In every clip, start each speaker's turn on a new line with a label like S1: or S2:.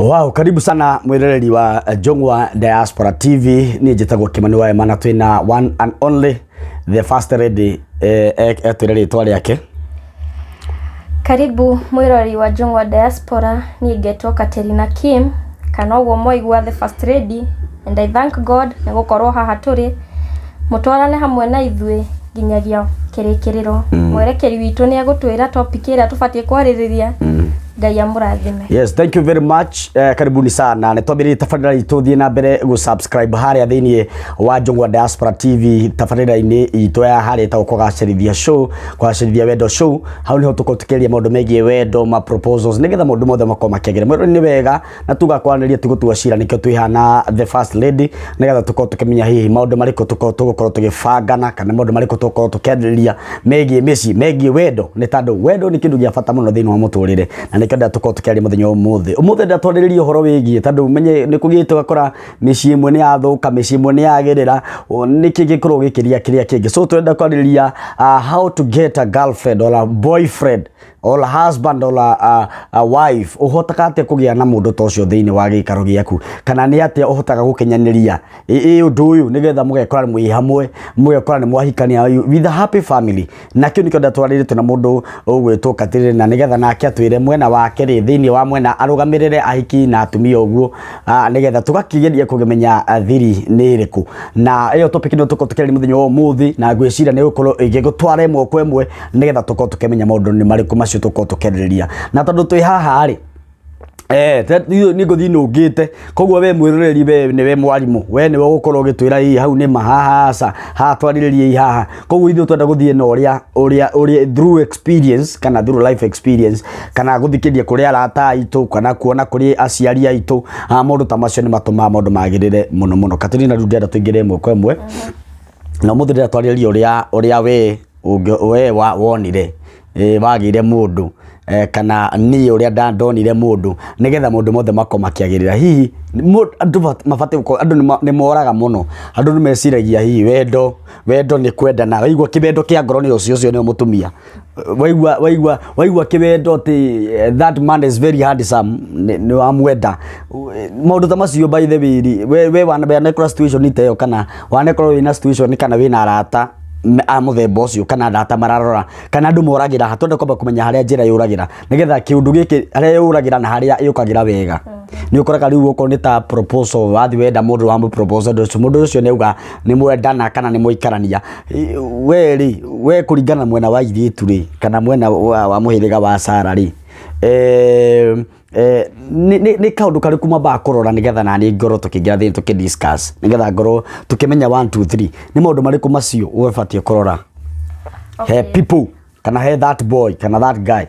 S1: Wow, karibu sana mwiroreri wa Njũng'wa Diaspora TV. Niĩ njĩtagwo Kĩmani wa Ema na twĩna one and only the first lady, etwĩre rĩtwa rĩake.
S2: Karibu mwĩroreri wa Njũng'wa Diaspora, niĩ ngetwo Katerina Kim, kana ũguo mwaigua the first lady, and I thank God nĩ gũkorwo haha tũrĩ, mũtwarane hamwe na ithuĩ nginyagia kĩrĩkĩrĩro. Mwerekeri witũ nĩ egũtwĩra topic ĩrĩa tũbatiĩ kwarĩrĩria. Ngai amũrathime.
S1: Yes, thank you very much. Karibuni sana. Nĩ twambĩrĩrie tabarĩra itũ, thiĩ na mbere gũ subscribe harĩa thĩinĩ wa Njũng'wa Diaspora TV, tabarĩra-inĩ itũ ya harĩa ĩtagwo kũgacĩrithia show, kũgacĩrithia wendo show. Hau nĩho tũkorwo tũkĩaria maũndũ megiĩ wendo, ma proposals, nĩgetha maũndũ mothe makorwo makĩagĩra. Mwĩrori, nĩ wega na tuga kwaranĩria ti gũtua cira, nĩkĩo twĩ haha the first lady, nĩgetha tũkorwo tũkĩmenya hihi maũndũ marĩkũ tũkorwo tũgũkorwo tũgĩbangana kana maũndũ marĩkũ tũgũkorwo tũkĩarĩrĩria megiĩ mĩciĩ, megiĩ wendo, nĩ tondũ wendo nĩ kĩndũ gĩa bata mũno thĩinĩ wa mũtũrĩre, na nĩkĩo ndĩrenda tũkorwo tũkĩaria mũthenya wa ũmũthĩ. Ũmũthĩ ndĩrenda twarĩrĩrie ũhoro wĩgiĩ, tondũ menye nĩ kũgĩte ũgakora mĩciĩ ĩmwe nĩ yathũka, mĩciĩ ĩmwe nĩ yagĩrĩra, nĩkĩ gĩkorwo gĩkĩria kĩrĩa kĩngĩ. So tũrenda kwarĩrĩria how to get a girlfriend or a boyfriend or a husband or a wife. Ũhotaga atĩa kũgĩa na mũndũ ta ũcio thĩinĩ wa gĩikaro gĩaku, kana nĩ atĩa ũhotaga gũkinyanĩria ĩ ũndũ ũyũ nĩgetha mũgekora mwĩ hamwe, mũgekora nĩ mwahikania with a happy family? Na kĩu nĩkĩo ndatwarĩrĩtwo na mũndũ ũgwĩtwo Katirina, nĩgetha nake atwĩre mwena wake rĩ, thĩinĩ wa mwena arũgamĩrĩre ahiki na atumia ũguo, nĩgetha tũgakĩgeria kũmenya thiri nĩ ĩrĩkũ. Na ĩyo topic nĩyo tũkorwo tũkĩaria mũthenya wa ũmũthĩ, na ngwĩciria nĩ gũkorwo ĩgĩgũtwara ĩmwe kwa ĩmwe, nĩgetha tũkorwo tũkĩmenya maũndũ nĩ marĩkũ macio tũkorwo tũkĩarĩrĩria. Na tondũ twĩ haha rĩ, niĩ ngũthiĩ nũngĩte, koguo we mwĩroreri, we nĩwe mwarimũ, we nĩwe ũgũkorwo ũgĩtwĩra ĩ hau nĩ ma, haha aca, haha twarĩrĩrie haha. Koguo ithuĩ twenda gũthiĩ na ũrĩa through experience kana through life experience, kana gũthikĩrĩria kũrĩ arata aitũ, kana kuona kũrĩ aciari aitũ. Maũndũ ta macio nĩ matũmaga maũndũ magĩrĩre mũno mũno. Katerina, rĩu ndĩrenda tũingĩre ĩmwe kwa ĩmwe, na ũmũthĩ ndĩrenda twarĩrĩrie ũrĩa we we wonire, wagĩire mũndũ, kana niĩ ũrĩa ndonire mũndũ, nĩgetha maũndũ mothe makorwo makĩagĩrĩra. Hihi andũ mabatiĩ gũkorwo, andũ nĩ moraga mũno, andũ nĩ meciragia hihi wendo nĩ kwendana, waigua kĩwendo kĩa ngoro nĩ ũcio, ũcio nĩwe mũtumia, waigua kĩwendo atĩ that man is very handsome, nĩ wamwenda, maũndũ ta macio. By the way rĩ, we wanekora situation ta ĩyo, kana wanekorwo wĩna situation, kana wĩna arata a mũthemba ũcio, kana arata mararora, kana andũ moragĩra ha? Twenda kwamba kũmenya harĩa njĩra yũragĩra, nĩgetha kĩũndũ gĩkĩ harĩa yũragĩra na harĩa yũkagĩra wega. Nĩ ũkoraga rĩu okorwo nĩ ta proposal, wathiĩ wenda mũndũ, wa proposal ũndũ ũcio, mũndũ ũcio nĩ auga nĩ mwendana kana nĩ mwaikarania. We rĩ, we kũringana na mwena wa airĩtu rĩ, kana mwena wa mũhĩrĩga wa Sara rĩ, nĩ kaũndũ karĩkũ mambaga kũrora, nĩgetha naniĩ ngorwo tũkĩingĩra thĩinĩ tũkĩ discuss, nĩgetha ngorwo tũkĩmenya 1 2 3, nĩ maũndũ marĩkũ macio ũbatiĩ kũrora he people, kana he that boy kana that guy?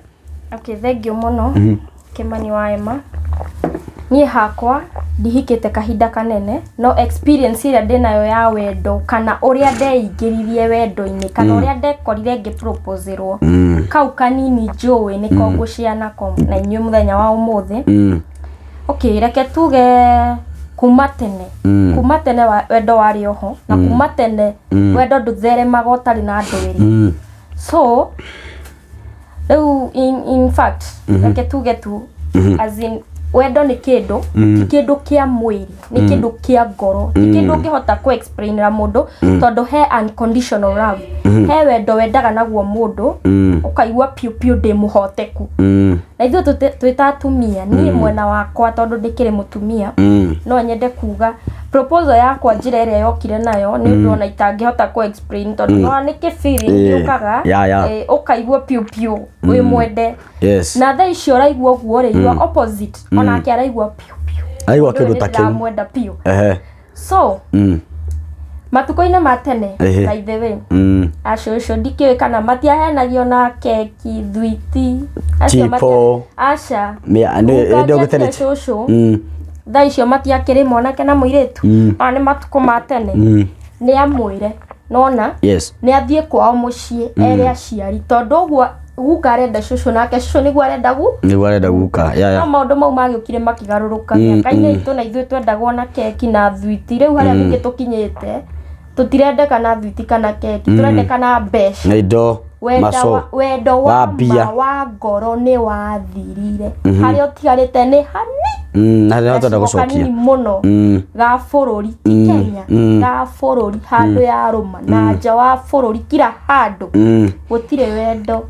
S2: Okay, thank you mũno, Kĩmani wa Emma. Niĩ hakwa ndihikĩte kahinda kanene, no experience ĩrĩa ndĩnayo ya wendo, kana ũrĩa ndeingĩririe wendo-inĩ, kana ũrĩa ndekorire ngĩproposerwo, kau kanini njũĩ nĩko ngũshare nako na inyuĩ mũthenya wa ũmũthĩ. Okay, reke tuge kuma tene, kuma tene wendo warĩ oho, na kuma tene wendo ndũtheremaga ũtarĩ na andũ erĩ. So rĩu in fact, reke tuge tu, as in, wendo nĩ kĩndũ, ti kĩndũ kĩa mwĩrĩ, nĩ kĩndũ kĩa ngoro, ti kĩndũ ũngĩhota kũ explainĩra mũndũ, tondũ he unconditional love, he wendo wendaga naguo mũndũ ũkaigua piũ piũ ndĩ mũhoteku. Na ithuĩ twĩ ta atumia, niĩ mwena wakwa, tondũ ndĩkĩrĩ mũtumia, no nyende kuga proposal yakwa, njĩra ĩrĩa yokire nayo, nĩ ũndũ ona itangĩhota kũ explain, tondũ no nĩ kĩ feeling gĩũkaga, ũkaigua piũ piũ wĩ mwende. Na thaa icio ũraigua ũguo rĩ, your opposite onake araigua piũ piũ.
S1: Araigua
S2: Ũndũ ũyũ
S1: kĩndũ ta
S2: nĩ
S1: kĩu.
S2: ndĩramwenda piũ. So matukũ-inĩ ma tene, by the way, acũcũ ndikĩũĩ kana matiahenagio na keki, thwiti, acio.
S1: Chipo.
S2: Aca.
S1: Nĩ
S2: Ũngĩatia
S1: ũgĩterete.
S2: cũcũ, thaa icio matiakĩrĩ mwanake na mũirĩtu. Aya nĩ matukũ ma tene. Nĩ amwĩre nona nĩ athiĩ kwao mũciĩ ere aciari, tondũ ũguo guka arenda cũcũ, nake cũcũ nĩguo arenda gu
S1: Nĩguo arenda guka ya.
S2: No maũndũ mau magĩũkire makĩgarũrũka mĩaka-inĩ itũ, na ithuĩ twendagwo na keki na thwiti. Rĩu harĩa ningĩ tũkinyĩte, tũtirendeka na thwiti kana keki, tũrendeka na mbeca.
S1: Na indo.
S2: Wenda
S1: maco
S2: wendo wa
S1: wa mbia.
S2: Ma wa ngoro nĩ wathirire, harĩa ũtigarĩte nĩ hani.
S1: Na rĩrĩa twenda
S2: gacigo
S1: gũcokia
S2: kanini mũno ga bũrũri ti Kenya, ga bũrũri handũ ya rũma na nja wa bũrũri kila handũ gũtirĩ wendo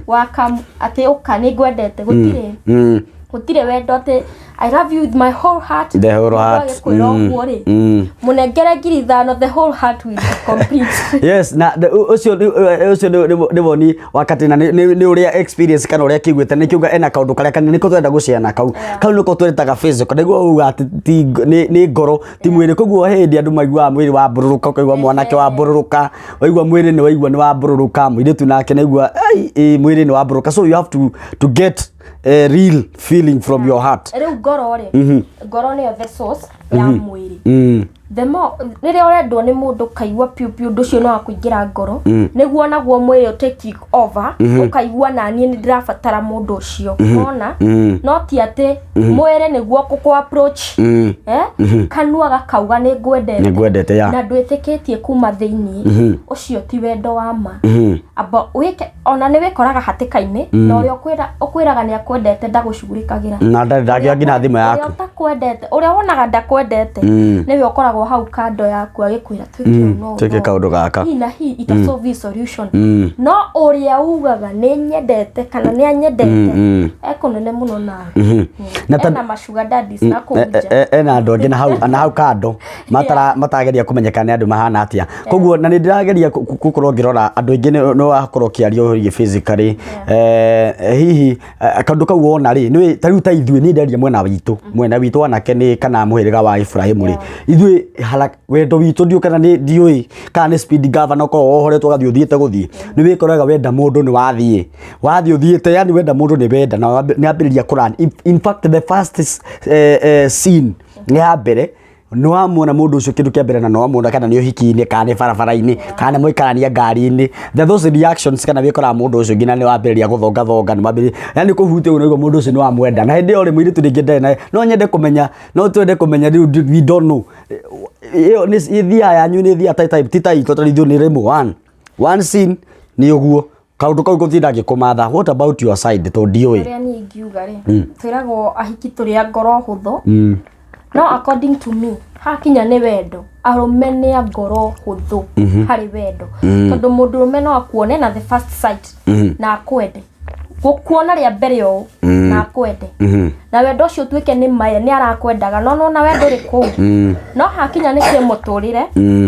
S2: wa kam atĩ ũka nĩ ngwendete gũtirĩ. Gũtirĩ wendo atĩ "I love you with my whole heart."
S1: The whole
S2: Mũndũ
S1: heart.
S2: agĩkwĩra ũguo rĩ, mũnengere 5,000, the whole heart will be complete.
S1: Yes, na ũcio nĩ woni wa Katrina, nĩ ũrĩa experience kana ũrĩa kĩiguĩte nĩ kiuga ena kaũndũ karĩa kanene nĩko twenda gũciana kau kau nĩko twĩtaga physical, nĩguo uga atĩ nĩ ngoro ti mwĩrĩ. Koguo hĩndĩ andũ maiguaga mwĩrĩ wambũrũrũka, ũkaigua mwanake wambũrũrũka, waigua mwĩrĩ nĩ waigua nĩ wambũrũrũka, mũirĩtu nake nĩaigua ai, ĩ, mwĩrĩ nĩ wambũrũrũka. So you have to get a real feeling from your heart.
S2: Rĩu ngoro rĩ, ngoro nĩyo the source ya mwĩrĩ. The more rĩrĩa ũrendwo nĩ mũndũ ũkaigua piũ piũ ũndũ ũcio no wakũingĩra ngoro, nĩguo naguo mwĩrĩ ũtake over, ũkaigua naniĩ nĩ ndĩrabatara mũndũ ũcio ona no ti atĩ mwĩrĩ nĩguo kũkũ approach, eh? Kanua gakauga nĩ ngwendete.
S1: Nĩ ngwendete, ya.
S2: Na ndwĩtĩkĩtie kuma thĩiniĩ, ũcio ti wendo wa ma. Amba wĩke ona nĩ wĩkoraga hatĩka-inĩ na ũrĩa ũkwĩraga nĩ akwendete ndagũcugurĩkagĩra.
S1: Na ndangĩoya nginya thimũ
S2: Ũrĩa
S1: yaku.
S2: ũtakwendete, ũrĩa wonaga ndakwendete, nĩwe ũkoragwo hau kando yaku agĩkwĩra twĩke ũũ no
S1: Twĩke
S2: no.
S1: kaũndũ gaka.
S2: Hii na hii ita solve hii solution. No ũrĩa ugaga nĩ nyendete kana nĩ anyendete ekũnene mũno nawe.
S1: Na
S2: Ena ma sugar daddies na kũu nja.
S1: Ena andũ angĩ na hau kando matarageria kũmenyeka nĩ andũ mahana atĩa. Koguo na nĩ ndĩrageria gũkorwo ngĩrora andũ aingĩ nĩ wakorwo ũkĩaria ũhoro wĩgiĩ physically, hihi kaũndũ kau wona rĩ nĩ ta rĩu ta ithuĩ niĩ ndĩraria mwena witũ anake nĩ kana mũhĩrĩga wa Ibrahim rĩ, ithuĩ wendo witũ ndiũ kana nĩ ndiũĩ kana nĩ speed governor, ũkorwo wohoretwo ũgathiĩ ũthiĩte gũthiĩ nĩ wĩkoraga wenda mũndũ nĩ wathiĩ ũthiĩte, yani wenda mũndũ nĩ wenda na nĩ ambĩrĩria kũrun. In fact, the first scene nĩ ya mbere nĩ wamuona mũndũ ũcio, kĩndũ kĩa mbere na nĩ wamuona kana nĩ ũhiki-inĩ kana nĩ barabara-inĩ kana nĩ mũikarania ngari-inĩ, the those reactions kana wĩkoraga mũndũ ũcio nginya nĩ wambĩrĩria gũthongathonga, nĩ wambĩrĩria yani kũhutia ũguo nĩguo mũndũ ũcio nĩ wamwenda. Na hĩndĩ ĩyo rĩ mũirĩtu rĩngĩ ndarĩ na no nyende kũmenya, no twende kũmenya rĩu, we don't know ĩyo nĩ ĩthiaga yanyu nĩ ĩthiaga type ti ta itũ, tondũ ithuĩ nĩ rĩmwe one scene nĩ ũguo kaũndũ kau gũtinda ngĩkũmatha. What about your side, tondũ ndiũĩ?
S2: Ũrĩa niĩ ingiuga rĩ, twĩragwo ahiki tũrĩ a ngoro hũthũ, no according to me hakinya nĩ wendo, arũme nĩ a ngoro hũthũ harĩ wendo, tondũ mũndũrũme no akuone na the first sight na akwende, gũkuona rĩa mbere ũũ na akwende, na wendo ũcio ũtuĩke nĩ maye nĩ arakwendaga, no nona wendo ũrĩ kũu. No hakinya nĩ kĩmũtũrĩre,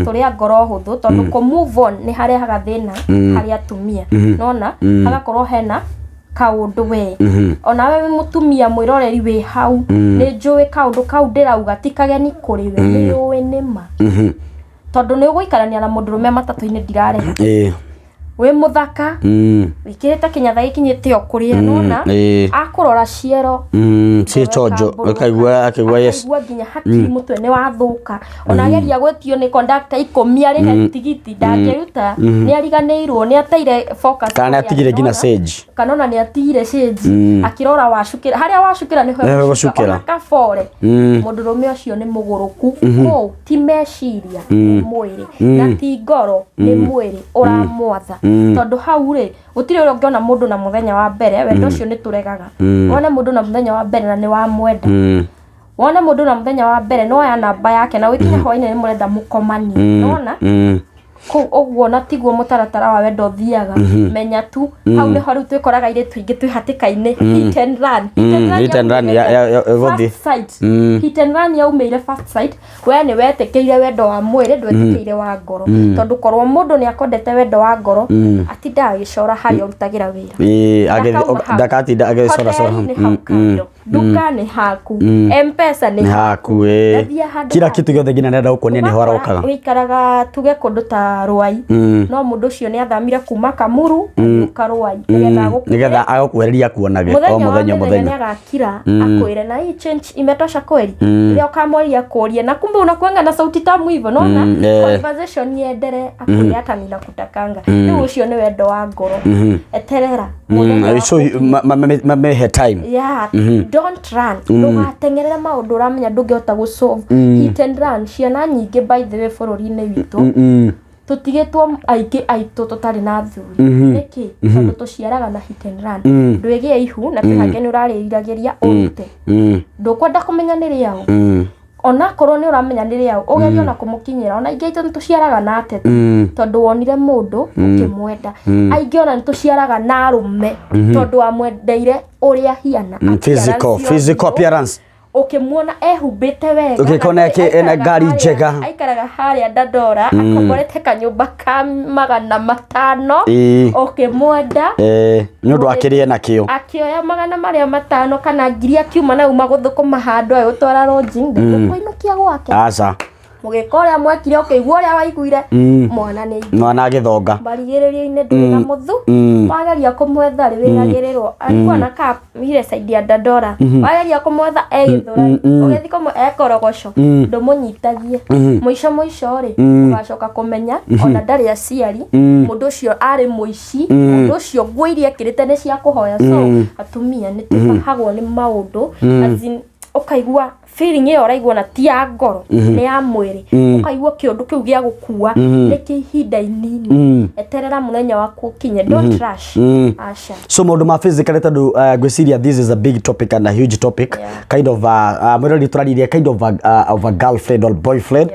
S2: tũrĩ a ngoro hũthũ, tondũ kũ move on nĩ harehaga thĩna harĩ atumia, nona hagakorwo hena kaũndũ we onawe wĩ mũtumia mwĩroreri wĩ hau nĩ njũĩ kaũndũ kau ndĩrauga ti kageni kũrĩ we, nĩ ũĩ nĩ ma, tondũ nĩ ũgũikarania na mũndũrũme matatũ-inĩ ndirarĩha, wĩ mũthaka, wĩkĩrĩte kĩnyatha gĩkinyĩte o kũrĩa, nona akũrora ciero
S1: Ciĩ chonjo, ũkaigua akĩigua yes.
S2: Akaigua nginya hakiri mũtwe nĩ wathũka, ona ageria gwĩtio nĩ kondakta 10 arĩhe tigiti ndangĩruta, nĩ ariganĩirwo, nĩ ateire focus
S1: Kana nĩ
S2: kũrĩa
S1: atigire nginya
S2: nona?
S1: change.
S2: Kana ona nĩ atigire change akĩrora wacukĩra harĩa wacukĩra nĩho
S1: Nĩho
S2: egũcuka.
S1: egũcukĩra.
S2: Ona kabore mũndũrũme ũcio nĩ mũgũrũku kũu, ti meciria nĩ mwĩrĩ na ti ngoro, nĩ mwĩrĩ ũramwatha, tondũ hau rĩ gũtirĩ ũrĩa ũngĩona mũndũ na mũthenya wa mbere wendo ũcio nĩ tũregaga. Wone mũndũ na mũthenya wa mbere na nĩ wamwenda, wone mũndũ na mũthenya wa mbere no oya namba yake na wĩkinya hwainĩ nĩ mũrenda mũkomanie, nona kũu ũguo na tiguo mũtaratara wa wendo ũthiaga. Menya tu hau nĩho rĩu twĩkoraga airĩtu aingĩ twĩ hatĩka-inĩ, hit and run, hit and run.
S1: Hit and run, ĩgũthiĩ.
S2: First sight, hit and run yaumĩire first sight. We nĩ wetĩkĩire wendo wa mwĩrĩ, ndwetĩkĩire wa ngoro, tondũ korwo mũndũ nĩ akwendete wendo wa ngoro atindaga agĩcora harĩa ũrutagĩra wĩra. Ndakauma hau.
S1: Ndakatinda agĩcoracora.
S2: Hoteli nĩ hau kando, nduka nĩ haku, Mpesa nĩ
S1: nĩ haku ĩ.
S2: Ndathiĩ handũ
S1: Kila
S2: haku.
S1: kitu gĩothe nginya nenda gũkuonia nĩho arokaga.
S2: Wĩikaraga tuge kũndũ ta Rwai, no mũndũ ũcio nĩ athamire kuma Kamuru agĩũka Rwai nĩgetha agũkuĩre.
S1: Nĩgetha agũkuhĩrĩria akuonage o
S2: Mũthenya wa
S1: mũthenya o
S2: mĩthenya nĩ
S1: mũthenya.
S2: Agakira akwĩre na hii change imetosha kweli? Rĩrĩa ũkamũria kũrie na kumbe unakuanga na sauti tamu hivyo, naona conversation iendelee, akwĩre hata ninakutakanga. Rĩu ũcio nĩ wendo wa ngoro. Eterera mũthenya wa
S1: So mamehe time.
S2: Yeah, don't run, ndũgateng'erere maũndũ ũramenya ndũngĩhota gũ solve. Hit and run, ciana nyingĩ by the way bũrũri-inĩ witũ. Tũtigĩtwo aingĩ aitũ tũtarĩ na athuri nĩkĩ? Tondũ tũciaraga na hit and run. Ndwĩgĩe ihu na twĩhake nĩ ũrarĩriragĩria ũrute. Ndũkwenda kũmenya nĩ rĩaũ. Onakorwo nĩ ũramenya nĩ rĩaũ, ũgerie ona kũmũkinyĩra. Ona aingĩ aitũ nĩ tũciaraga na ateti tondũ wonire mũndũ ũkĩmwenda. Aingĩ ona nĩ tũciaraga na arũme tondũ wamwendeire ũrĩa hiana.
S1: Physical
S2: Appearance
S1: physical
S2: ũthiũ,
S1: appearance.
S2: Ũkĩmuona ehumbĩte wega.
S1: Ũgĩkona
S2: na
S1: ena
S2: aikaraga
S1: ngari njega.
S2: Aikaraga harĩa Dandora akomborete kanyũmba ka 500. Ũkĩmwenda.
S1: Nĩ ũndũ akĩrĩ ena kĩo.
S2: Akĩoya magana marĩa matano kana ngiri akiuma nau magũthũkũma handũ agĩgũtwara lodging, ndegũkũinũkia gwake.
S1: Aca.
S2: Mũgĩka ũrĩa mwekire, ũkĩigua ũrĩa waiguire, mwana nĩ aingĩ.
S1: Mwana agĩthonga.
S2: Marigĩrĩrio-inĩ ndũrĩ na mũthu. Wageria kũmwetha rĩ, wĩragĩrĩrwo alikuwa anakaa ile side ya Dandora. Wageria kũmwetha e Gĩthũrai, ũgĩthiĩ kũmwe e Korogoco, ndũmũnyitagie. Mũico mũico rĩ, ũgacoka kũmenya ona ndarĩ aciari. Mũndũ ũcio arĩ mũici. Mũndũ ũcio nguo iria ekĩrĩte nĩ cia kũhoya. So atumia nĩ tũtahagwo nĩ maũndũ, as in, ũkaigua feeling ĩyo ũraigua na ti ya ngoro, nĩ ya mwĩrĩ. Ũkaigua kĩũndũ kĩu gĩa gũkua nĩ kĩa ihinda inini. Eterera mũthenya waku ũkinye, don't rush, aca.
S1: So maũndũ ma physically, tondũ ngwĩciria this is a big topic and a huge topic. Kind of mwĩrori tũraririe kind of a girlfriend or boyfriend,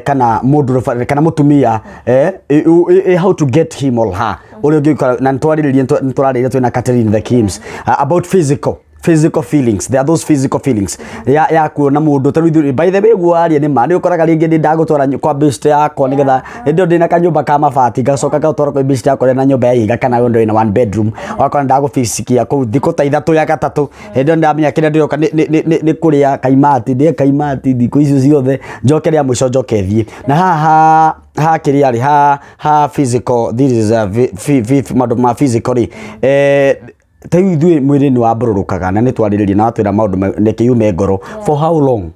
S1: kana mũndũ kana mũtumia, how to get him or her, ũrĩa ũngĩkora. Na nĩtwarĩrĩria, nĩtũrarĩria twĩna Catherine the Kims about physical feelings. There are those physical feelings ya kuona mũndũ ta rĩu. By the way, guo aria nĩ ma nĩ ũkoraga rĩngĩ nĩ ndagũtwara kwa best yakwa nĩgetha hĩndĩ ĩyo ndĩna kanyũmba ka mabati, ngacoka ngatwara kwa best yakwa ĩrĩa na nyũmba ya ihiga kana ũndũ ĩna one bedroom, wakora ndagũbicikia kũu thikũ ta 3 ya gatatũ. Hĩndĩ ĩyo ndamenya kĩrĩa ndĩroka nĩ kũrĩa kaimati, ndĩe kaimati thikũ icio ciothe, njoke rĩa mũico njoke thiĩ na haha ha kĩrĩa rĩ ha physical. This is a maũndũ ma physical rĩ, ta rĩu ithuĩ mwĩrĩ nĩ wambũrũrũkaga na nĩ twarĩrĩria na watwĩra maũndũ reke yume ngoro. For how long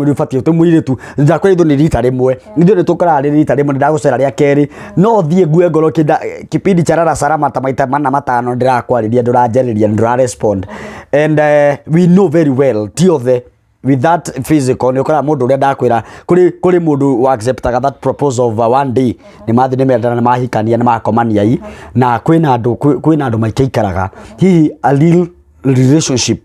S1: rĩu batiĩ tũ mũirĩtu ndakwĩra ithuĩ nĩ rita rĩmwe, ithuĩ nĩ tũkoraga rĩ rita rĩmwe nĩ ndagũcera, rĩa kerĩ no thiĩ ngue ngoro kĩnda kipindi cha lala salama ta maita mana matano ndĩrakwarĩria, ndũranjarĩria, ndũra respond. And we know very well ti othe with that physical. Nĩ ũkoraga mũndũ ũrĩa ndakwĩra kũrĩ mũndũ wa acceptaga that proposal of one day, nĩ mathiĩ, nĩ mendana, nĩ mahikania, nĩ makomania i na kwĩna andũ maikaikaraga hihi a real relationship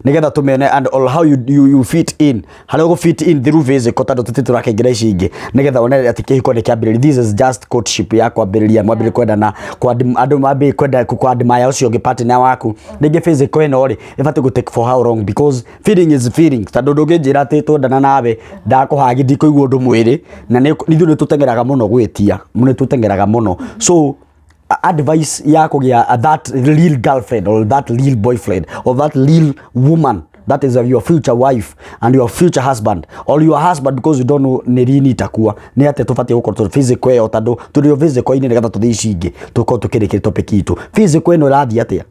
S1: nigetha tumene and all how you fit in, harĩa ũgũ fit in through physical, tondũ tũtirĩ tũrakĩingĩra ici ingĩ nigetha one atĩ kĩhiko nĩ kĩambĩrĩria. This is just courtship ya kwambĩrĩria, mwambĩrĩrie kwendana, andũ mambĩrĩrie kwenda kwadmire ũcio ũngĩ, partner waku. Rĩngĩ physical ĩno rĩ, ĩbatiĩ gũ take for how long? Because feeling is feeling, tondũ ndũngĩnjĩra atĩ twendana nawe ndakũhagi ndikũigua ũndũ mwĩrĩ na ithuĩ nĩ tũteng'eraga mũno gwĩtia, nĩ tũteng'eraga mũno. So advice ya kũgĩa that real girlfriend or that real boyfriend or that real woman that is your future wife and your future husband or your husband, because you don't know nĩ rini itakuwa, nĩ atĩa tũbatiĩ gũkorwo tũrĩ physical ĩyo, tondũ tũrĩ o physical-inĩ nĩgetha tũthiĩ ici ingĩ tũkorwo tũkĩrĩkĩria topic itũ? Physical ĩno ĩrathiĩ atĩa?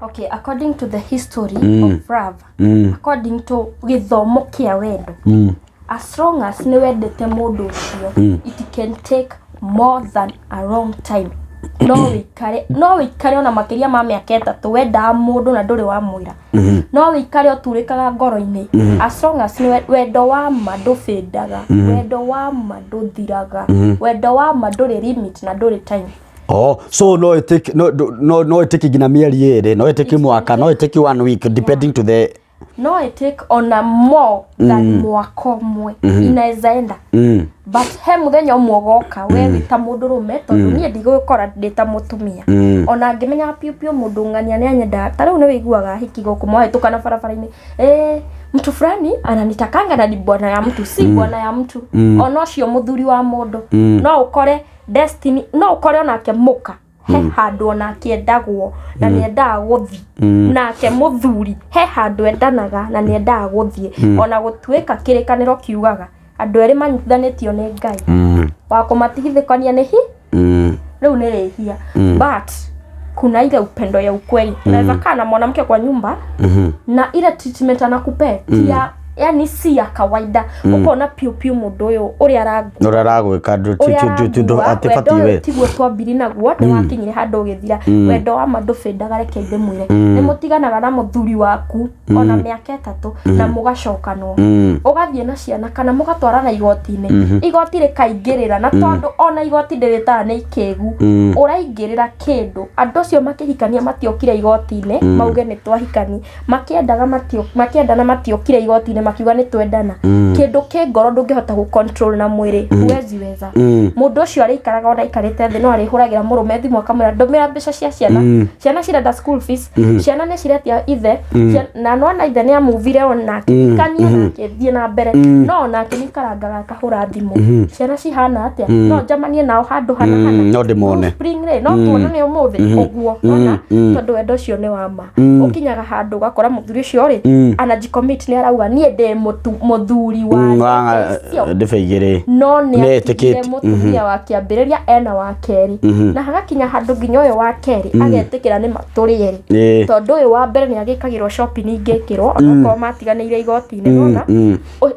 S2: Okay, according to the history of love, according to gĩthomo kĩa wendo, as long as nĩ wendete mũndũ ũcio, it can take more than a long time. No wĩikare ona makĩria ma mĩaka 3 wendaga mũndũ na ndũrĩ wamwĩra. No wĩikare ũturĩkaga ngoro-inĩ as long as nĩ wendo wa ma ndũbĩndaga, wendo wa ma ndũthiraga, wendo wa ma ndũrĩ limit na ndũrĩ time.
S1: Oh, so no ĩtĩki no ĩtĩki nginya mĩeri 2, no ĩtĩki mwaka, no ĩtĩki one week, depending to the
S2: No I take ona more than mwaka ũmwe, inaweza enda. But he mũthenya ũmwe ũgoka we wĩ ta mũndũrũme, tondũ niĩ ndigũgĩkora ndĩ ta mũtumia. Ona ngĩmenyaga piũ piũ mũndũ ng'ania nĩ anyendaga, ta rĩu nĩ wĩiguaga hiki gũkũ mwahĩtũkana barabara-inĩ, mtu fulani ananitakanga na ni bwana ya mtu, si bwana ya mtu. Ona ũcio mũthuri wa mũndũ, no ũkore destiny, no ũkore onake mũka he handũ onake endagwo na nĩ endaga gũthiĩ, nake mũthuri he handũ endanaga na nĩ endaga gũthiĩ. Ona gũtuĩka kĩrĩkanĩro kiugaga andũ erĩ manyitithanĩtio nĩ Ngai, wa kũmatigithũkania nĩ hi rĩu nĩ rĩhia. But kuna ile upendo ya ukweli. Unaweza kaa na mwanamke kwa nyumba na ile treatment anakupea ti ya Yani si ya kawaida, ũkona piũ piũ mũndũ ũyũ ũrĩa arangua,
S1: ũrĩa aragwĩka
S2: ũrĩa arangua, wendo
S1: atibatiĩ
S2: ũyũ
S1: we.
S2: Tiguo twambiri naguo, nĩ wakinyire handũ ũgĩthira. Wendo wa ma ndũbĩndaga. Reke ndĩmwĩre, nĩ mũtiganaga na mũthuri waku ona mĩaka 3 na mũgacokanwo, ũgathiĩ na ciana kana mũgatwarana igoti-inĩ, igoti rĩkaingĩrĩra, na tondũ ona igoti ndĩrĩtaga nĩ ikĩgu, ũraingĩrĩra kĩndũ. Andũ acio makĩhikania matiokire igoti-inĩ mauge nĩ twahikani. Makĩendaga makĩendana matiokire igoti-inĩ makiuga nĩ twendana. Kĩndũ kĩ ngoro ndũngĩhota gũ control na mwĩrĩ, huwezi weza. Mũndũ ũcio arĩikaraga, ona aikarĩte thĩ, no arĩhũragĩra mũrũme thimũ akamwĩra, "Ndũmĩra mbeca cia ciana, ciana cirenda school fees, ciana nĩ ciretia ithe." Na nona ithe nĩ amuvire onake hikania na akĩthiĩ na mbere, no onake nĩ ikarangaga akahũra thimũ, "Ciana cihana atĩa? No njamanie nao handũ hana hana?"
S1: No ndĩmone.
S2: Spring rĩ, no tuonane ũmũthĩ ũguo, ona tondũ wendo ũcio nĩ wa ma. Ũkinyaga handũ ũgakora mũthuri ũcio rĩ, anajicommit, nĩ arauga, "Niĩ ndĩ mũthuri wa
S1: wa
S2: icio."
S1: Ndĩbe igĩrĩ.
S2: No nĩ
S1: Nĩ
S2: atigire
S1: etĩkĩtie.
S2: Mũtumia wa kĩambĩrĩria ena wa kerĩ, na hagakinya handũ nginya ũyũ wa kerĩ agetĩkĩra nĩ matũrĩ erĩ, tondũ ũyũ wa mbere nĩ agĩkagĩrwo shopping ingĩkĩrwo onokorwo matiganĩire igoti-inĩ. Nona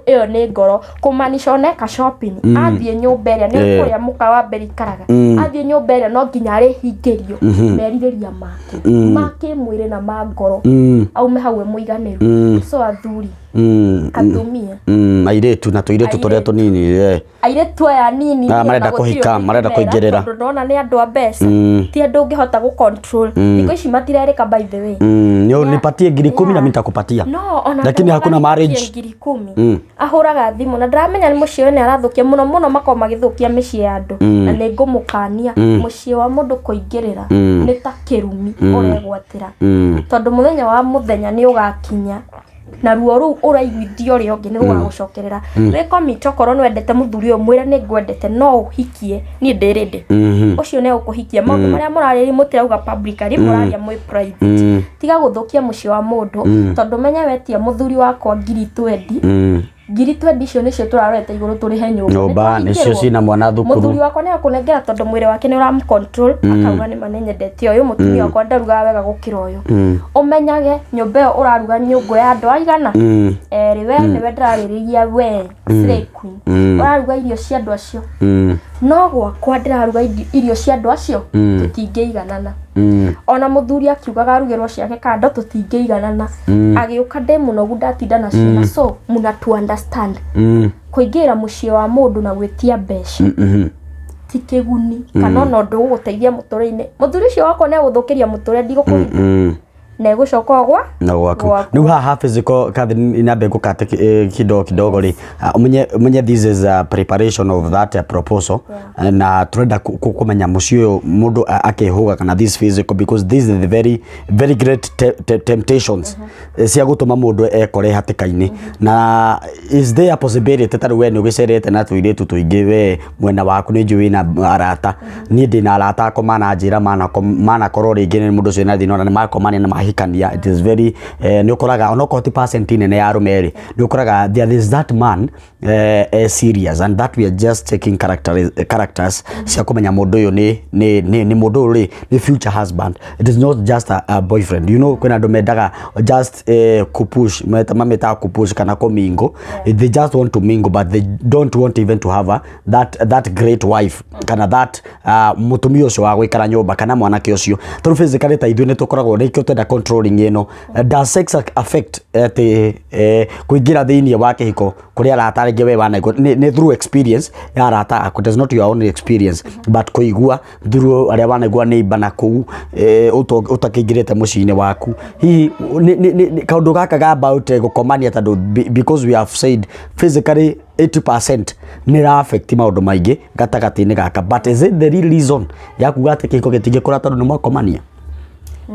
S2: ĩyo nĩ ngoro kũmanisha oneka shopping athiĩ nyũmba ĩrĩa nĩ kũrĩa mũka wa mbere ikaraga, athiĩ nyũmba ĩrĩa no nginya arĩhingĩrio merirĩria make ma kĩmwĩrĩ na ma ngoro, aume hau e mũiganĩru. So athuri, atumia,
S1: Airĩtu na tũirĩtu tũrĩa
S2: Airĩtu.
S1: tũnini, eh.
S2: Airĩtu aya nini,
S1: Ah,
S2: niĩ
S1: marenda
S2: ona gũtirĩ
S1: kũhika,
S2: ũndũ
S1: marenda
S2: ingĩmera,
S1: kũingĩrĩra.
S2: tondũ ndona nĩ andũ a mbeca, ti andũ ũngĩhota gũ control. Thikũ ici matirerĩka, by the way.
S1: Nipatie ngiri 10 na mimi nitakupatia.
S2: No ona
S1: Lakini hakuna
S2: ndaugaga
S1: marriage.
S2: nipatie 10,000. Ahũraga thimũ na ndaramenya nĩ mũciĩ ũyũ nĩ arathũkia mũno mũno, makoragwo magĩthũkia mĩciĩ ya andũ, na nĩ ngũmũkania, mũciĩ wa mũndũ kũingĩrĩra nĩ ta kĩrumi ũregwatĩra, tondũ mũthenya wa mũthenya nĩ ũgakinya na ruo rũu ũraiguithia ũrĩa ũngĩ nĩ rũgagũcokerera. Wĩ commit, okorwo nĩ wendete mũthuri ũyũ, mwĩre, "Nĩ ngwendete, no ũhikie, niĩ ndĩ ready." Ũcio nĩ egũkũhikia. Maũndũ marĩa mũrarĩria mũtirauga publicly, mũraria mwĩ private. Tiga gũthũkia mũciĩ wa mũndũ, tondũ menye wetia mũthuri wakwa 20,000, 20,000 icio nĩcio tũrarorete igũrũ tũrĩhe nyũmba.
S1: Nyũmba
S2: Nĩ
S1: nĩcio
S2: twahingĩrwo.
S1: cina mwana thukuru.
S2: Mũthuri wakwa nĩ akũnengera tondũ mwĩrĩ wake nĩ ũramcontrol, akauga, "Nĩ ma nĩ nyendete ũyũ mũtumia wakwa, ndarugaga wega gũkĩra ũyũ." Ũmenyage nyũmba ĩyo ũraruga nyũngũ ya andũ aigana erĩ. We nĩwe ndĩrarĩrĩria, we slay queen, ũraruga irio cia andũ acio, no gwakwa ndĩraruga irio cia andũ acio, tũtingĩiganana. Ona mũthuri akiugaga arugĩrwo ciake kando, tũtingĩiganana. Agĩũka ndĩ mũnogu, ndatinda na ciana. So muna to understand, kũingĩra mũciĩ wa mũndũ na gwĩtia mbeca ti kĩguni kana ona ũndũ ũgũteithia mũtũrĩre-inĩ. Mũthuri ũcio wakwa nĩ egũthũkĩria mũtũrĩre, ndigũkũhitha, na egũcoka o gwa
S1: Na gwaku.
S2: Gwaku.
S1: Rĩu haha physical Catherine, inambe ngũkate kidogo kidogo rĩ. Ah, umenye umenye this is a preparation of that proposal. Na turenda kũmenya mũciĩ ũyũ mũndũ akĩhũga kana this physical, because this is the very very great temptations cia gũtũma mũndũ ekore hatĩka-inĩ. Na is there a possibility, ta rĩu we nĩ ũgĩcerete na tũirĩtu tũingĩ, we mwena waku nĩ njũĩ wĩna arata, niĩ ndĩna arata akwa mananjĩra manakorwo rĩngĩ nĩ mũndũ ũcio na thĩna, ona nĩ makomania na mahikania. It is very nĩ ũkoraga onokorwo ti percent nene ya arũme rĩ, nĩ ũkoraga there is that man serious, and that we are just taking characters cia kũmenya mũndũ ũyũ nĩ mũndũ ũyũ rĩ nĩ future husband. It is not just a boyfriend. Kwĩna andũ mendaga just kupush, mamĩtaga kupush kana kũmingle. They just want to mingle, but they don't want even to have that great wife kana that mũtumia ũcio wa gũikara nyũmba kana mwanake ũcio, tondũ physically ta ithuĩ nĩ tũkoragwo nĩkĩo twenda controlling ĩno. Does sex affect atĩ kũingĩra thĩinĩ wa kĩhiko kũrĩ arata rĩngĩ we wanaigua nĩ through experience ya arata aku? It is not your own experience, but kũigua through arĩa wanaigua neighbor na kũu ũtakĩingĩrĩte mũciĩ-inĩ waku, hihi kaũndũ gaka ga about gũkomania, tondũ because we have said physically 80% nĩ ra affect maũndũ maingĩ gatagatĩ-inĩ gaka, but is it the real reason ya kuga atĩ kĩhiko gĩtingĩkũra tondũ nĩ mwakomania?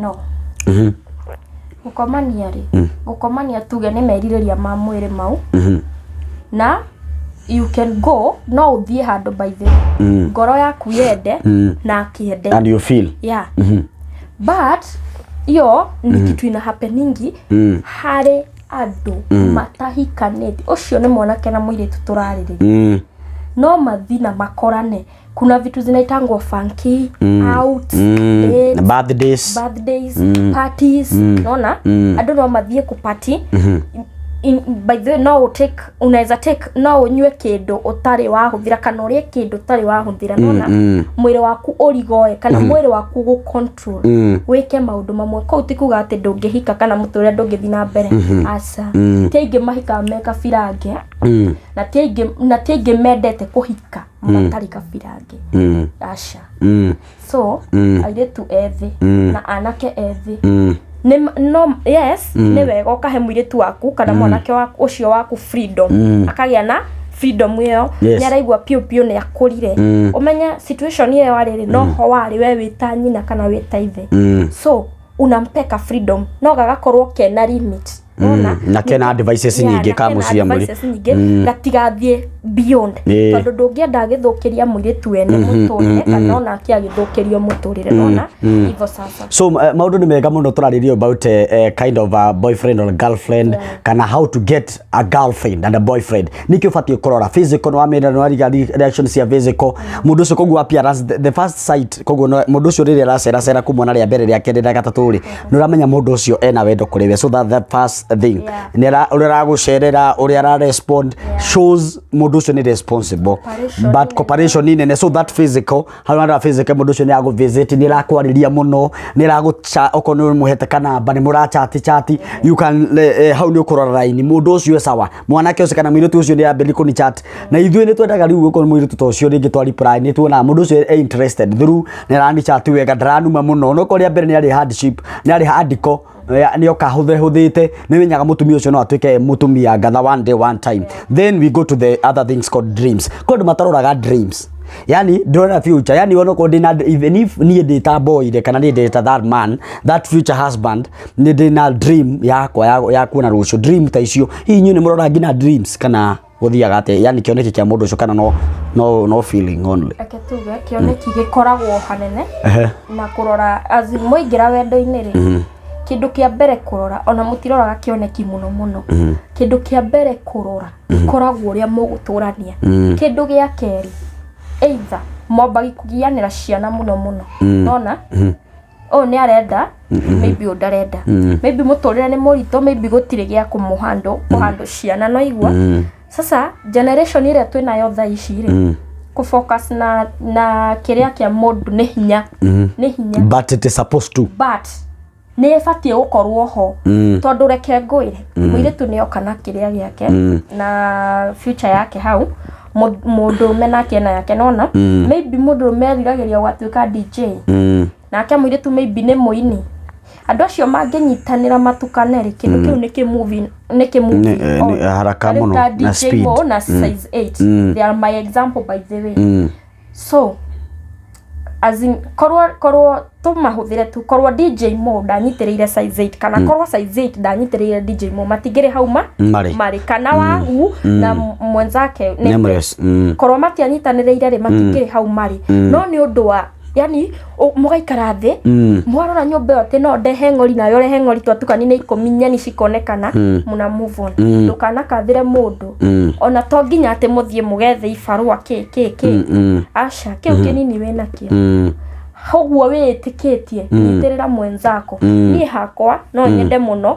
S2: No, gũkomania rĩ, gũkomania tuge nĩ merirĩria ma mwĩrĩ mau, na you can go, no ũthiĩ handũ, by the way, ngoro yaku yende na akĩende.
S1: And you feel.
S2: Yeah, but iyo ni kitu ina happeningi harĩ andũ matahikanĩtie. Ũcio nĩ mwanake na mũirĩtu tũrarĩrĩria. No mathi na makorane, kuna vitu zinaitangwo funky out, dates,
S1: birthdays,
S2: birthdays, parties. Nona andũ no mathiĩ kũpati. By the way, no ũtake, unaweza take, no ũnyue kĩndũ ũtarĩ wahũthĩra kana ũrĩe kĩndũ ũtarĩ wahũthĩra, nona mwĩrĩ waku ũrigoe kana mwĩrĩ waku gũ control wĩke maũndũ mamwe. Kũu ti kuga atĩ ndũngĩhika kana mũtũrĩre ndũngĩthiĩ na mbere, aca. Ti aingĩ mahikaga me kabirange, na ti aingĩ mendete kũhika matarĩ kabirange, aca. So airĩtu ethĩ na anake ethĩ, nĩ no yes, nĩ wega ũkahe mũirĩtu waku kana mwanake waku ũcio waku freedom, akagĩa na freedom ĩyo. Nĩ araigua piũ piũ nĩ akũrire. Ũmenye situation ĩyo arĩ rĩ, no ho warĩ we wĩ ta nyina kana wĩ ta ithe. So unampeka freedom, no gagakorwo kena limit. Nona?
S1: Na kena devices nyingĩ
S2: na
S1: ka
S2: kena
S1: mũciĩ amũri.
S2: devices nyingĩ, gatigathiĩ beyond, tondũ ndũngĩenda agĩthũkĩria mũirĩtu wene mũtũrĩre kana onake agĩthũkĩrio mũtũrĩre, nona hivyo sasa.
S1: So maundu nĩ mega mũno tũrarĩria about kind of a boyfriend or girlfriend, kana how to get a girlfriend and a boyfriend. Nĩkĩ ũbatiĩ kũrora physical? Nĩ wamĩra, nĩ wariga reaction cia physical mũndũ ũcio, koguo appearance, the first sight. Koguo mũndũ ũcio rĩrĩa araceracera kumona rĩa mbere, rĩa kerĩ, rĩa gatatũ rĩ, nĩ ũramenya mũndũ ũcio ena wendo kũrĩ we. So that the first thing, nĩ ũrĩa aragũcerera, ũrĩa ara respond shows mũndũ ũcio nĩ responsible.
S2: Cooperation.
S1: But cooperation nĩ nene. So that physical, hau handũ ha physical, mũndũ ũcio nĩ agũ-visit, nĩ arakwarĩria mũno, nĩ aragũcha, okorwo nĩ ũmũhete kanamba, nĩ mũrachati chati, you can hau nĩ ũkũrora raini mũndũ ũcio e sawa, mwanake ũcio kana mũirĩtu ũcio nĩ ambĩrĩria kũni chat. Na ithuĩ nĩ twendaga rĩu gũkorwo mũirĩtu ta ũcio rĩngĩ twa reply, nĩ tuonaga mũndũ ũcio e interested through nĩ arani chat wega, ndaranuma mũno. No korwo rĩa mbere nĩ arĩ hardship, nĩ arĩ handiko, nĩ oka hũthĩte, nĩ menyaga mũtumia ũcio no atuĩke mũtumia ngatha one day, one time. Then we go to the other things called dreams. Kwĩ andũ mataroraga dreams, yani ndĩrona future, yani ona okorwo ndĩna, even if niĩ ndĩ ta boy rĩ, kana niĩ ndĩ ta that man, that future husband, nĩ ndĩ na dream yakwa ya kuona rũciũ, dream ta icio. Hihi inyuĩ nĩ mũroraga nginya dreams kana gũthiaga atĩa? Yani kĩoneki kĩa mũndũ ũcio, kana no feeling only?
S2: Reke tuge kĩoneki gĩkoragwo hanene na kũrora, as in mwaingĩra wendo-inĩ rĩ, kĩndũ kĩa mbere kũrora, ona mũtiroraga kĩoneki mũno mũno, kĩndũ kĩa mbere kũrora gĩkoragwo ũrĩa mũgũtũrania. Kĩndũ gĩa kerĩ, either mwambagi kũgianĩra ciana mũno mũno, nona ũyũ nĩ arenda, maybe ũyũ ndarenda, maybe mũtũrĩre nĩ mũritũ, maybe gũtirĩ gĩa kũmũhandle kũhandle ciana. No igua sasa generation ĩrĩa twĩnayo thaa ici rĩ, kũfocus na kĩrĩa kĩa mũndũ nĩ hinya, nĩ hinya.
S1: But it is supposed to.
S2: But nĩ ĩbatiĩ gũkorwo ho, tondũ reke ngwĩre, mũirĩtu nĩ oka na kĩrĩa gĩake na future yake hau, mũndũrũme nake ena yake, nona maybe mũndũrũme eriragĩria gũgatuĩka DJ, nake mũirĩtu maybe nĩ mũini. Andũ acio mangĩnyitanĩra matukane rĩ, kĩndũ kĩu nĩ kĩ-moving, nĩ kĩ-moving on.
S1: Nĩ haraka
S2: Ta rĩu
S1: mũno
S2: ta
S1: na
S2: DJ
S1: speed.
S2: Mo na Size 8, they are my example, by the way. So as in, korwo tũmahũthĩre tu, korwo DJ Mo ndanyitĩrĩire Size 8 kana korwo Size 8 ndanyitĩrĩire DJ Mo, matingĩrĩ hau ma
S1: marĩ.
S2: Marĩ kana Wahu na mwenzake
S1: Nameless.
S2: Korwo matianyitanĩrĩire rĩ, matingĩrĩ hau marĩ. No nĩ ũndũ wa yani mũgaikara thĩ, mwarora nyũmba ĩyo atĩ no ndehe ng'ori nawe ũrehe ng'ori, twatukani nĩ 10, nyeni cikonekana, mũna move on. Ndũkanakathĩre mũndũ, ona to nginya atĩ mũthiĩ mũgethe ibarũa kĩ kĩ kĩ, aca. Kĩu kĩnini wĩnakĩo, ũguo wĩĩtĩkĩtie, nyitĩrĩra mwenzako. Niĩ hakwa no nyende mũno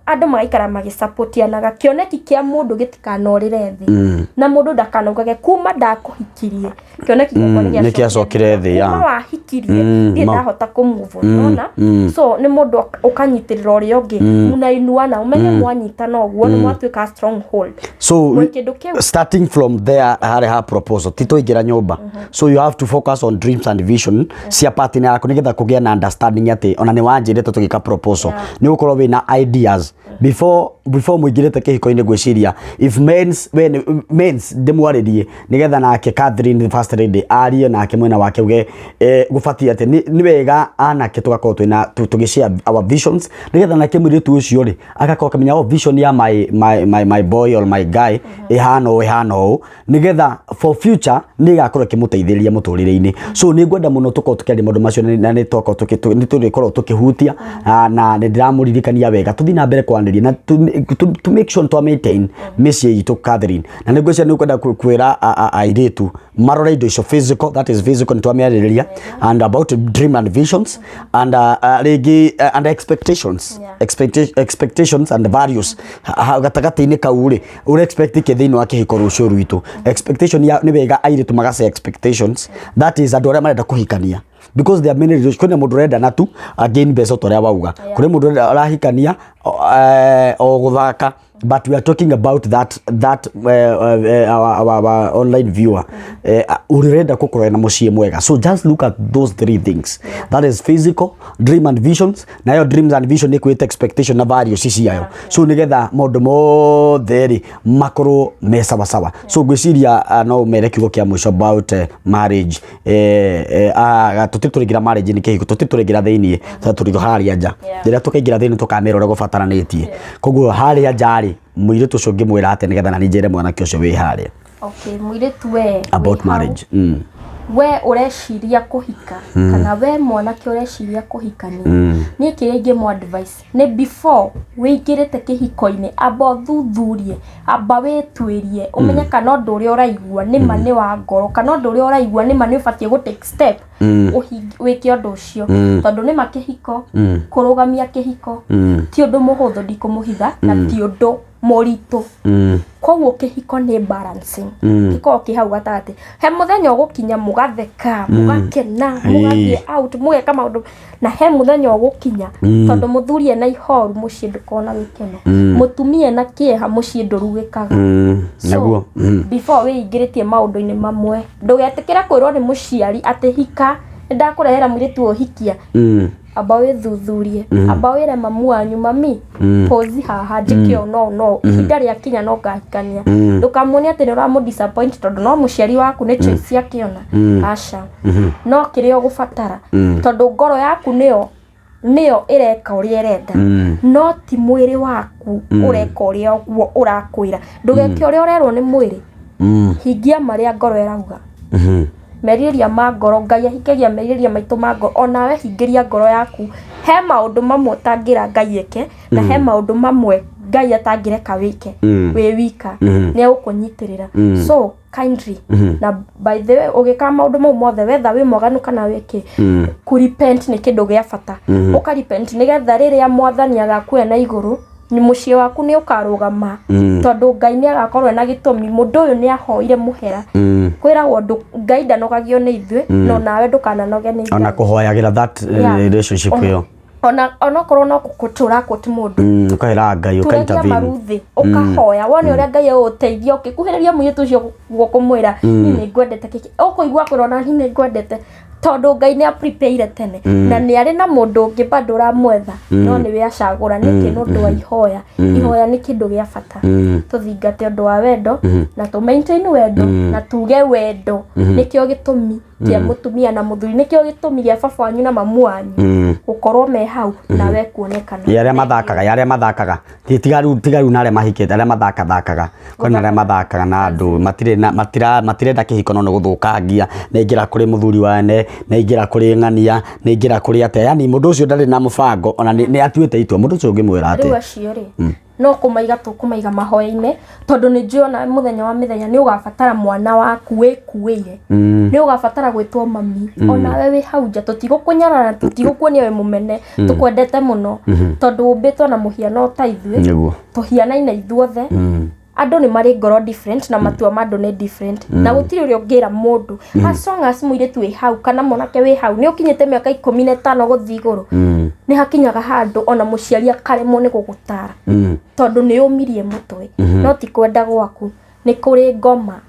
S2: andũ magaikara magĩcapotianaga, kĩoneki kĩa mũndũ gĩtikanorĩre thĩ, na mũndũ ndakanaugage kuma ndakũhikirie kĩoneki gĩakwa
S1: nĩ gĩacokire thĩ, ya.
S2: Kuma wahikirie ndirĩ ndahota kũ-move on, nona. So nĩ mũndũ ũkanyitĩrĩra ũrĩa ũngĩ, mũnainuana, ũmenye mwanyitana ũguo nĩ mwatuĩka stronghold.
S1: So
S2: Mwĩ kĩndũ kĩu.
S1: Starting from there, harĩ ha proposal, ti tũingĩra nyũmba. So you have to focus on dreams and vision cia partner yaku, nĩgetha kũgĩa na understanding atĩ ona nĩ wanjĩrĩte tũgĩka proposal, nĩ ũgũkorwo wĩna ideas before mũingĩrĩte kĩhiko-inĩ. Ngwĩciria if mens, when mens, ndĩmwarĩrie nĩgetha nake Catherine the first lady arie nake mwena wake uge gũbatiĩ atĩ nĩ wega anake tũgakorwo twĩna tũgĩ share our visions, nĩgetha nake mũirĩtu ũcio rĩ agakorwo akĩmenya, oh, vision ya my boy or my guy ĩhana ũũ, ĩhana ũũ, nĩgetha for future nĩ ĩgakorwo ĩkĩmũteithĩrĩria mũtũrĩre-inĩ. So nĩ ngwenda mũno tũkorwo tũkĩaria maũndũ macio, na nĩ twakorwo nĩ tũrĩkorwo tũkĩhutia. Na nĩ ndĩramũririkania wega tũthiĩ na mbere kwa tũkwanĩria na to make sure twa maintain mĩciĩ itũ Catherine. Na nĩ ngwĩciria nĩ ũkwenda kwĩra airĩtu marore indo icio physical, that is physical nĩ twamĩarĩrĩria, and about dream and visions and rĩngĩ and expectations. Expectations and values. Gatagatĩ-inĩ kau rĩ, ũrĩ expect kĩ thĩinĩ wa kĩhiko rũciũ rwitũ? Expectation ya nĩ wega airĩtu magace expectations, that is andũ arĩa marenda kũhikania, because there are many relations. Kwĩna mũndũ ũrenda na tu again mbeca ta ũrĩa wauga, kũrĩ mũndũ ũrahikania o gũthaka, but we are talking about that our online viewer ũrenda gũkorwo na mũciĩ mwega. So just look at those three things, that is physical, dream and visions, nayo dreams and vision nĩ kwĩte expectation na values ciayo, so nĩgetha maũndũ mothe rĩ makorwo me sawasawa. So ngwĩciria no ũmere kiugo kĩa mũico about marriage. Tũtirĩ tũraingĩra marriage nĩ kĩhiko, tũtirĩ tũraingĩra thĩiniĩ, tũrĩ harĩa nja. Rĩrĩa tũkaingĩra thĩiniĩ tũkamera ũrĩa gũbataranĩtie. Koguo harĩa nja rĩ, mũirĩtu ũcio ũngĩmwĩra atĩa nĩgetha na niĩ njĩre mwanake ũcio wĩ harĩa?
S2: Okay, mũirĩtu we
S1: about
S2: wĩ hau,
S1: marriage.
S2: We ũreciria kũhika kana we mwanake ũreciria kũhikania, niĩ kĩrĩa ingĩmũ advice nĩ before wĩingĩrĩte kĩhiko-inĩ, amba ũthuthurie, amba wĩtuĩrie ũmenye kana ũndũ ũrĩa ũraigua nĩma nĩ wa ngoro, kana ũndũ ũrĩa ũraigua nĩma nĩ ũbatiĩ gũ take step wĩke ũndũ ũcio, tondũ nĩma kĩhiko, kũrũgamia kĩhiko ti ũndũ mũhũthũ, ndikũmũhitha, na ti ũndũ mũritũ. Koguo kĩhiko nĩ balancing, gĩkoragwo kĩ hau gatagatĩ. He mũthenya ũgũkinya mũgatheka, mũgakena, mũgathiĩ out, mũgeka maũndũ, na he mũthenya ũgũkinya, tondũ mũthuri ena ihoru mũciĩ ndũkoragwo na gĩkeno, mũtumia ena kĩeha mũciĩ ndũrugĩkaga. So,
S1: Naguo
S2: before wĩingĩrĩtie maũndũ-inĩ mamwe, ndũgetĩkĩre kwĩrwo nĩ mũciari atĩ hika, nĩ ndakũrehera mũirĩtu ũhikia. Amba wĩthuthurie, amba wĩre mamu wanyu, "Mami, pause haha njĩke ũũ." No ihinda rĩakinya no ngahikania. Ndũkamuonie atĩ nĩ ũramũ disappoint, tondũ no mũciari waku nĩ choice akĩona. Aca, no kĩrĩa ũgũbatara, tondũ ngoro yaku nĩyo ĩreka ũrĩa ĩrenda, no ti mwĩrĩ waku ũreka ũrĩa ũguo ũrakwĩra. Ndũgeke ũrĩa ũrerwo nĩ mwĩrĩ, hingia marĩa ngoro ĩrauga, merirĩria ma ngoro. Ngai ahingagia merirĩria maitũ ma ngoro, onawe hingĩria ngoro yaku. He maũndũ mamwe ũtangĩra Ngai eke, na he maũndũ mamwe Ngai atangĩreka wĩke wĩ wika, nĩ egũkũnyitĩrĩra. So kindly, na by the way, ũgĩka maũndũ mau mothe, wetha wĩ mwaganu kana wĩkĩ, kũ repent nĩ kĩndũ gĩa bata. Ũka repent nĩgetha rĩrĩa Mwathani agakuoya na igũrũ, nĩ mũciĩ waku nĩ ũkarũgama, tondũ Ngai nĩ agakorwo ena gĩtũmi, mũndũ ũyũ nĩ ahoire mũhera. Kwĩragwo Ngai ndanogagio nĩ ithuĩ, no nawe ndũkananoge nĩ
S1: Ona
S2: Ngai.
S1: kũhoyagĩra that relationship ĩyo.
S2: Ona onokorwo no kũtũra kũti mũndũ,
S1: Ũkahĩra Ngai ũka
S2: turagia
S1: intervene.
S2: Maru thĩ ũkahoya wone ũrĩa Ngai egũgũteithia ũkĩkuhĩrĩria mũirĩtu ũcio guo kũmwĩra, "Niĩ nĩ ngwendete." Kĩkĩ ũkũigua kwĩrwo, "Na niĩ nĩ ngwendete," tondũ Ngai nĩ aprepare tene na nĩ arĩ na mũndũ ũngĩ bado ũramwetha, no nĩwe acagũra. Nĩkĩ? Nĩ ũndũ wa ihoya. Ihoya nĩ kĩndũ gĩa bata. Tũthingate ũndũ wa wendo na tũ maintain wendo, na tuge wendo nĩkĩo gĩtũmi kĩa mũtumia na mũthuri, nĩkĩo gĩtũmi gĩa baba wanyu na mamu wanyu gũkorwo me hau nawe kuonekana.
S1: Ya arĩa mathakaga, ya arĩa mathakaga. Tiga rĩu na arĩa mahikĩte, arĩa mathakathakaga, kwĩna arĩa mathakaga na andũ matirĩ na matirenda kĩhiko, no nĩ gũthũkangia, nĩ aingĩra kũrĩ mũthuri wane, nĩ aingĩra kũrĩ ng'ania, nĩ aingĩra kũrĩ atĩa, yani mũndũ ũcio ndarĩ na mũbango, ona nĩ atuĩte itua. Mũndũ ũcio ũngĩmwĩra
S2: Rĩu
S1: atĩa?
S2: Acio rĩ, no kũmaiga, tũkũmaiga mahoya-inĩ, tondũ nĩ njũĩ ona mũthenya wa mĩthenya nĩ ũgabatara mwana waku wĩkuĩire, nĩ ũgabatara gwĩtwo mami. Onawe wĩ hau nja, tũtigũkũnyarara, tũtigũkuonia wĩ mũmene, tũkwendete mũno, tondũ ũmbĩtwo na mũhiano ta ithuĩ. Tũhianaine ithuothe. Andũ nĩ marĩ ngoro different na matua ma andũ nĩ different, na gũtirĩ ũrĩa ũngĩra mũndũ. As long as mũirĩtu wĩ hau kana mwanake wĩ hau nĩ ũkinyĩte mĩaka 15 gũthiĩ igũrũ, nĩ hakinyaga handũ ona mũciari akaremwo nĩ gũgũtara, tondũ nĩ ũmirie mũtwe. No ti kwenda gwaku, nĩ kũrĩ ngoma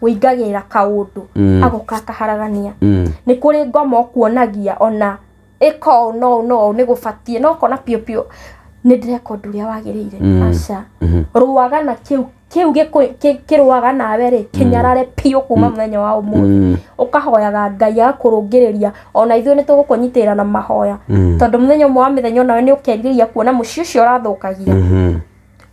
S2: wĩingagĩrĩra kaũndũ agoka akaharagania. Nĩ kũrĩ ngoma ũkuonagia ona ĩka ũũ no ũũ no ũũ nĩ gũbatiĩ, no ũkona piũ piũ nĩ ndĩreka ũndũ ũrĩa wagĩrĩire. Aca, rũaga na kĩu kĩu kĩrũaga nawe rĩ, kĩnyarare piũ kuma mũthenya wa ũmũthĩ. Ũkahoyaga Ngai agakũrũngĩrĩria. Ona ithuĩ nĩ tũgũkũnyitĩrĩra na mahoya, tondũ mũthenya ũmwe wa mĩthenya onawe nĩ ũkerirĩria kuona mũciĩ ũcio ũrathũkagia.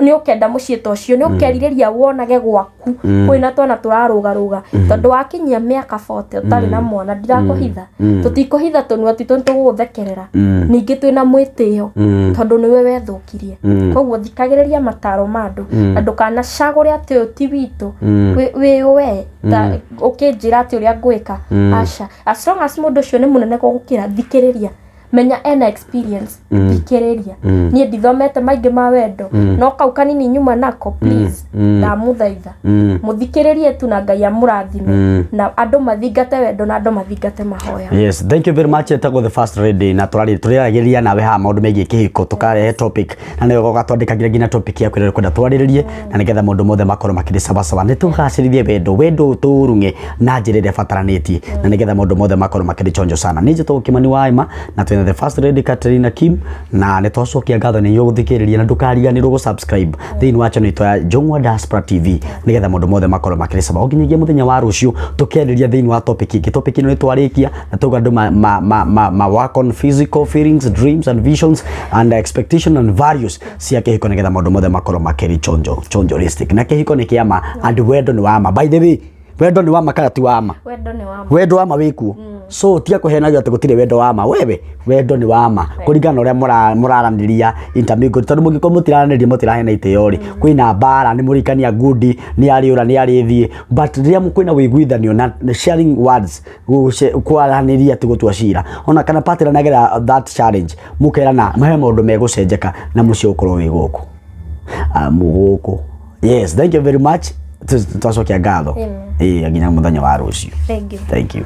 S2: Nĩ ũkenda mũciĩ ta ũcio, nĩ ũkerirĩria wonage gwaku kwĩna twana tũrarũgarũga, tondũ wakinyia mĩaka 40 ũtarĩ na mwana, ndirakũhitha, tũtikũhitha tũnua twitũ, nĩ tũgũgũthekerera. Ningĩ twĩna mwĩtĩo tondũ nĩwe wethũkirie. Koguo thikagĩrĩria mataro ma andũ na ndũkanacagũre atĩ ũyũ ti witũ, wĩ we ta ũkĩnjĩra atĩ ũrĩa ngwĩka. Aca, as long as mũndũ ũcio nĩ mũnene gũgũkĩra, thikĩrĩria, menya ena experience, thikĩrĩria. Niĩ ndithomete maingĩ ma wendo, no kau kanini nyuma nako, please, ndamũthaitha mũthikĩrĩrie tu na Ngai amũrathime, na andũ mathingate wendo na andũ mathingate mahoya.
S1: Yes, thank you very much. Etagwo the First Lady na tũrarĩ tũrĩaragĩria nawe haha maũndũ megiĩ kĩhiko, tũkarehe topic na nĩwe ũgatwandĩkagĩra nginya topic yaku ĩrĩa ũkwenda twarĩrĩrie, na nĩgetha maũndũ mothe makorwo makĩrĩ sawasawa. Nĩ tũgacĩrithie wendo, wendo tũũrung'e na njĩra ĩrĩa ĩbataranĩtie, na nĩgetha maũndũ mothe makorwo makĩrĩ chonjo sana. Niĩ njĩtagwo Kĩmani wa Emma na twĩna the First Lady Katerina Kim, na nĩ twacokia ngatho nĩ inyuĩ gũthikĩrĩria, na ndũkariganĩrwo gũ subscribe thĩinĩ wa channel itũ ya Njũng'wa Diaspora TV, nĩgetha maũndũ mothe makorwo makĩrĩ sawa. O nginyagia mũthenya wa rũciũ tũkĩarĩria thĩinĩ wa topic ĩngĩ. Topic ĩno nĩ twarĩkia na tauga andũ ma work on physical feelings, dreams and visions and expectation and values cia kĩhiko, nĩgetha maũndũ mothe makorwo makĩrĩ chonjo chonjoristic. Na kĩhiko nĩ kĩa ma and wendo nĩ wa ma. By the way, wendo nĩ wa ma kana ti wa ma?
S2: Wendo nĩ wa ma.
S1: Wendo wa ma wĩkuo, so tiga kũhenagia atĩ gũtirĩ wendo wa ma. Wewe, wendo nĩ wa ma kũringana na ũrĩa mũraranĩria intermingle, tondũ mũngĩkorwo mũtiraranĩria, mũtirahena itĩo rĩ, kwĩna mbara, nĩ mũrikania ngundi, nĩ arĩũra, nĩ arĩthiĩ. But rĩrĩa kwĩna ũiguithanio na sharing words, kwaranĩria ti gũtua cira ona kana partner nagera that challenge, mũkerana he maũndũ megũcenjeka na mũciĩ ũkorwo wĩ gũkũ. Ah, mũgũkũ. Yes, thank you very much. Twacokia ngatho.
S2: Amen.
S1: Ĩĩ, nginya mũthenya wa rũciũ.
S2: Thank you.
S1: Thank you.